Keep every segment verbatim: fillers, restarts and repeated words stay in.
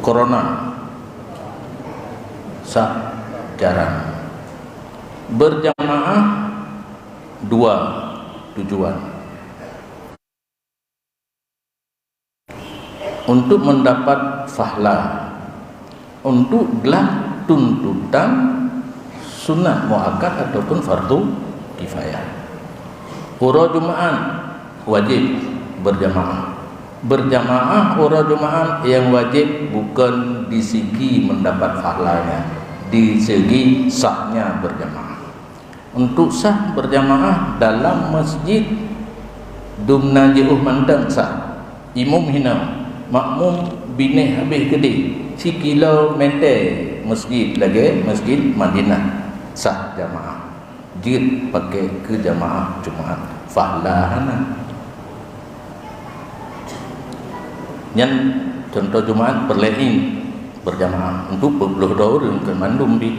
Corona. Sah jarang. Berjamaah dua tujuan. Untuk mendapat pahala, untuk glah tuntutan sunat muakkad ataupun fardu kifayah. Uroe Jumaat wajib berjamaah. Berjamaah uroe Jumaat yang wajib bukan di segi mendapat pahalanya, di segi sahnya berjamaah. Untuk sah berjamaah dalam masjid, dumna jiôh mantong sah. Imum hinoe, makmum binéh habéh keudéh, sikilometer masjid lagée Masjid Madinah, sah jamaah. Jeuet pakai keu jamaah Jumaat, pahala hana. Nyan contoh Jumaat peureulée berjamaah untuk peuet ploh dua ureuëng, kon mandum bi.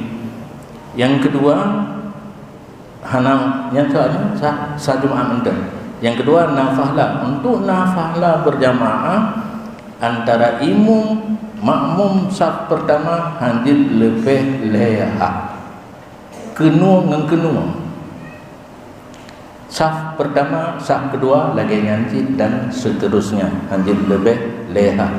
Nyang keudua, hana, nyan soalnya sah, sah Jumaat mantong. Nyang keudua, na pahala. Untuk na pahala berjamaah antara imum makmum saf pertama hanjeuet leubeh lehah. Keunoe ngon keunoe. Saf pertama, saf kedua, lagée nyan cit dan seterusnya, hanjeuet leubeh lehah.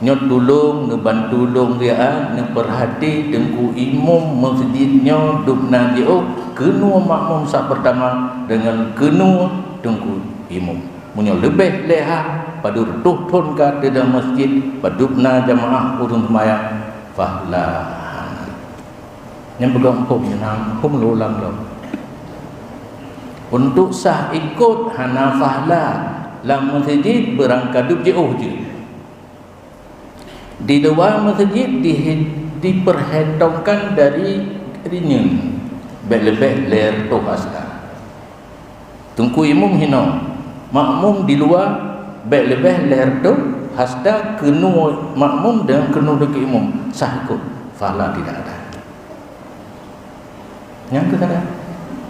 Nyoe tulông neubantu lôn rian neupeurhati teungku imum masjid nyoe dubna jiôh keunoe makmum saf pertama deungon keunoe teungku imum. Meunyoe leubeh lehah, padub reutôh thon ka teudeungoe masjid, padubna jamaah ureuëng seumayang, pahala hana. Nyang peugah huköm nyan na huköm lôn ulang lom. Untuk sah ikot hana pahala lam meuseujid beurangkadub jiôh jeuet. Di luwa meuseujid di, diperhitongkan dari rinyeun, bék leubeh lhée reutôh hasta. Teungku imum hinoe, makmum di luwa bék leubeh lhée reutôh hasta keunoe makmum deungon keunoe teungku imum, sah ikot, pahala tidak ada. Nyang keu kada.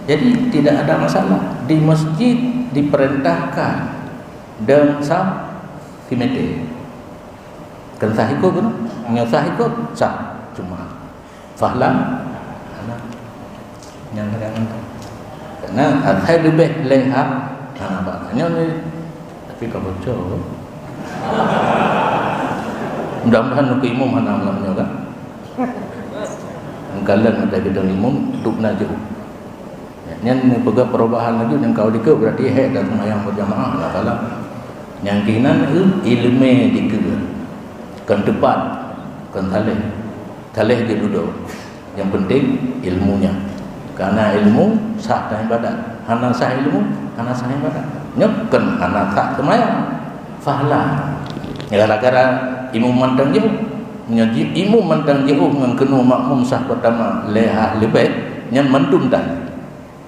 Jadi tidak ada masalah. Di masjid diperintahkan deungon sah simeté. Kon sah ikot keunoe, nyoe sah ikot, sah. Cuma Fahlan? Hana. Nyang kadang-kadang. Karena asai leubeh lehah, hana bak tanyoe ni. Tapi ka bocor. Mudah-mudahan nuku imum hana malam nyoe kan. Engkalan ada bidang imum, duk na jauh. Nyan neupeugah perubahan laju nyang ka dikeue, berarti hék dan seumayang berjamaah, Allah Taala. Nyang keunan, eh, ileumé dikeue. Kon teupat, kon saleh. Saleh jeuet dudoe. Nyang penting ilmunya. Karena ilmu sah dan ibadat. Hana sah ilmu, hana sah ibadat. Nyoe kon hana sah seumayang. Fahlan. Gara-gara imum mantong jeuh. Nyoe ji-, imum mantong jeuh ngon keunoe makmum sah pertama lehah leubeh, nyan mandum tan.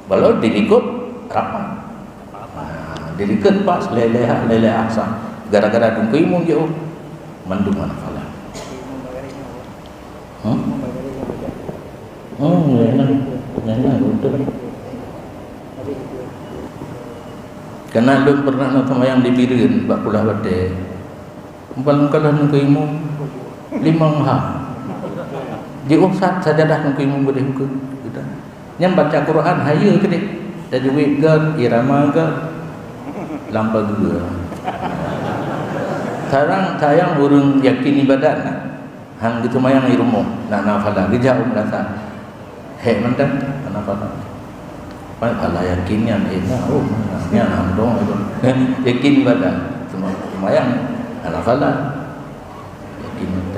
Walau dilikot rapat. Nah, dilikot pas lehah, lehah sah. Gara-gara dungkui imum jeuh, mandum hana fahlan. Hmm? Hmm, ya, ya. Ya, ya, betul. Karena lôn pernah na seumayang di Bireuen bak Pulah Batée. Umpal meukalah nungku imum limong ha. Jiôh sat sajadah nungku imum beudeh ukeue. Gitu. Nyang baca Quran hayeue keudeh. Tajwid gét, irama gét, lam pageue. Sarang sayang ureuëng yakin ibadat na. Han geuseumayang di rumoh, na, na fala geujak u meurasa. Hék mantong, hana fala. Pai fala yakin nyan, eh, na, oh, nyan, nyan, hana dong, itu. Yakin ibadat, seumayang, hana fala. Yakin.